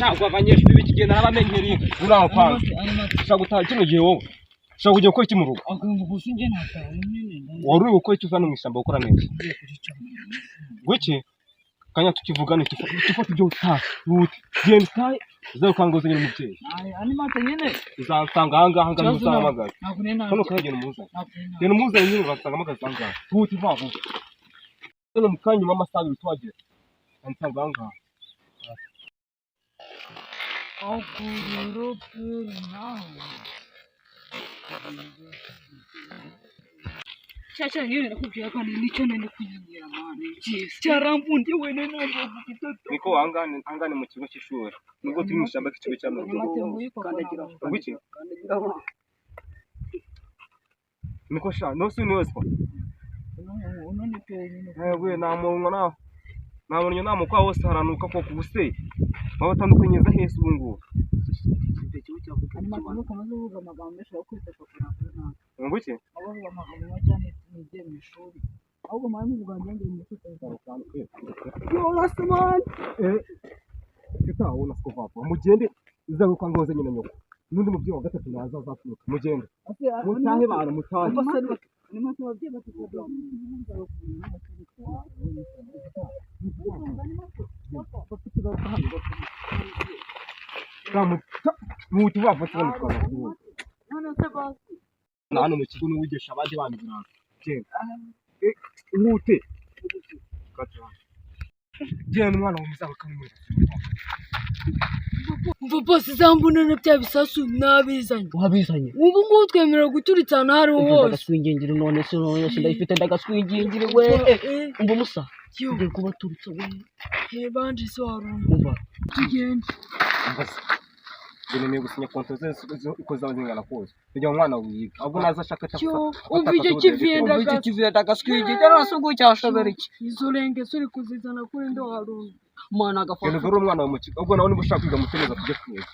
Ntabwo abanyeshuri b'iki gihe narabamenyereye. Uraho kwanza. Ushaka gutaha kino gihe wowe? Ushaka kujya gukora iki mu rugo? Wari uri gukora iki uva no mu ishyamba gukora neza? Gwiki? Kanya tukivugane tufate ibyo utaha. Wute. Genda utahe. Uzarukangoze nyine umubyeyi. Uzansanga aha ngaha ngaha uzahamagara. Kano kanya genda umuzane. Genda umuzane nyine uransanga amagaze aha ngaha. Wute vuba vuba. Hano mu kanya nyuma y'amasaha 2 tuhagera. Uzansanga aha ngaha. Chacha nyine nakubwira kandi nicyo nari kuyigira man. Cyarambundi wene ntabwo Niko aha ngaha ni mu kigo cy'ishuri. Nubwo turi mu ishyamba ry'ikigo cy'amashuri. Gwiki? Niko sha, no si ni wese. Yewe nta muntu na nta muntu nta mukwa wose haranuka koko ubuse. Babatandukanyiriza hese ubu ngubu. Ngwiki? Tutaona siko vapa. Mugende uzarukangoze nyina nyoko. N'undi mubyeyi wa gatatu naza azaturuka. Mugende. Mutahe bana mutahe. Mutu bava tubona twaba. Na hano mu kigo n'uwigisha abandi bana ibiranga. Genda. Ihute. Genda umwana wawe muzarukamurira. Umva bose zambuna na bya bisasu nabizanye. Wabizanye? Ubu ngubu twemerewe guturitsa ahantu aho ariho hose. Ndagaswingingire none se none se ndayifite ndagaswingingire we. Umva musa. Yo, Ngiye kubaturutsa we. banje se warumva. Umva. Tugende. Mbaza. Nkeneye gusinya konti ze uko zaba zingana kose. Kugira ngo umwana wiga. Ahubwo naza ashaka Yo, umva icyo kiviye Umva iki kivuye ndagaswingingire none se ubwo cyashobera iki? Izo renge suri kuzizana kuri ndo warumva. Mana Genda agafata. ugure umwana wawe mu kigo. Ahubwo nawe niba ushaka kwiga mutereza tujye kwiga.